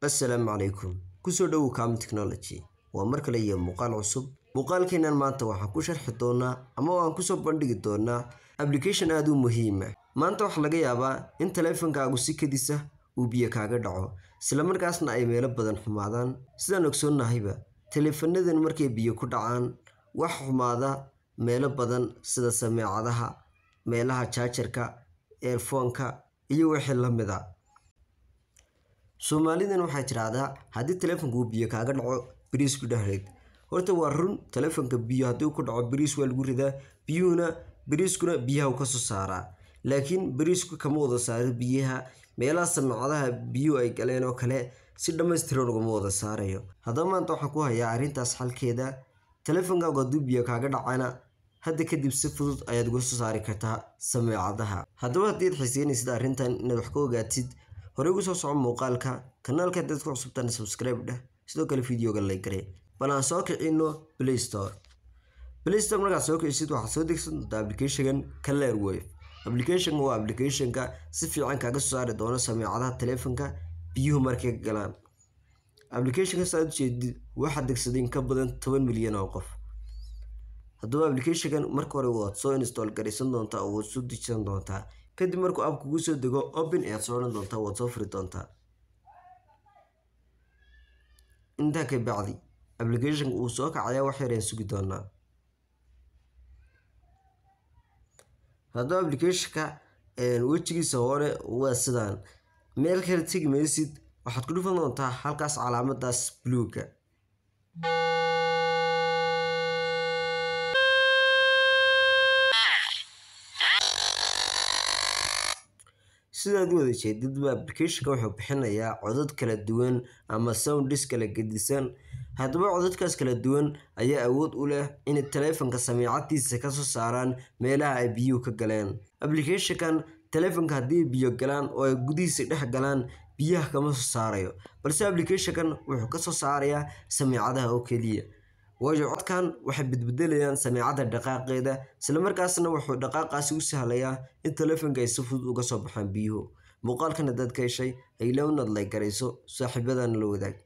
Assalaamu calaykum. Kusoo dhowow Kaam Technology. Waa mar kale iyo muuqaal cusub. Muuqaalkeenan maanta waxaan ku sharxi doonaa ama waan kusoo bandhigi doonaa application aad u muhiim ah. Maanta waxaa laga yaabaa in taleefankaagu si kedis ah uu biyo kaaga dhaco, isla markaasna ay meelo badan xumaadaan. Sidaan ogsoonnahayba, taleefanadan markay biyo ku dhacaan, wax xumaada meelo badan sida sameecadaha, meelaha jaajarka, earphone-ka iyo wixii la mid ah. Soomaalidan waxay tidhaahdaa haddii taleefanku uu biyo kaaga dhaco bariis ku dhex rid. Horta waa run, taleefanka biyo haddii uu ku dhaco bariis waa lagu ridaa, biyuhuna bariiskuna biyaha uu ka soo saaraa. Laakiin bariisku kama wada saaro biyaha, meelaha sameecadaha biyuhu ay galeen oo kale si dhammaystiran ugama wada saarayo. Haddaba maanta waxaan ku hayaa arrintaas xalkeeda. Taleefankaagu hadduu biyo kaaga dhacana hadda kadib si fudud ayaad uga soo saari kartaa sameecadaha. Haddaba haddii aad xiiseynaysid arrintan inaad wax ka ogaatid, horey ugu soo soco muuqaalka, kanaalka haddaad ku cusubtahay subscribe dheh, sidoo kale fiidiyoga like garee. Bal aan soo kicino Play Store. Play Store markaad soo kicisid waxaad soo degsan doontaa application-kan Clearwave. Application-ka waa application-ka si fiican kaaga soo saari doona sameecadaha taleefanka biyuhu markay galaan. Application-ka saad u jeedid waxaa degsaday in ka badan 10 milyan oo qof. Haddaba application-kan marka hore waad soo install garaysan doontaa oo waad soo dejisan doontaa. Kadib markuu app kugu soo dego, open ayaad soo odhan doontaa, waad soo furi doontaa. Intaa ka bacdi application-ka uu soo kacayaa, wax yar ayaan sugi doonaa. Haddaba application-ka wejigiisa hore waa sidaan. Meel kale tegi maysid, waxaad ku dhufan doontaa halkaas calaamadaas buluugga. Sidaad u wada jeedidba, application-ka wuxuu bixinayaa codad kala duwan ama sounds kala gedisan. Haddaba codadkaas kala duwan ayaa awood u leh inay taleefanka sameecadiisa ka soo saaraan meelaha ay biyuhu ka galeen. Application-kan taleefanka haddii biyo galaan oo ay gudihiisa dhex galaan, biyaha kama soo saarayo, balse application-kan wuxuu ka soo saarayaa sameecadaha oo keliya. Waayo codkan waxay bedbedelayaan sameecada dhaqaaqeeda, isla markaasna wuxuu dhaqaaqaasi u sahlayaa in taleefanka ay si fudud uga soo baxaan biyuhu. Muuqaalkan haddaad ka heshay, ha ilaawin inaad like garayso, saaxiibadana la wadaag.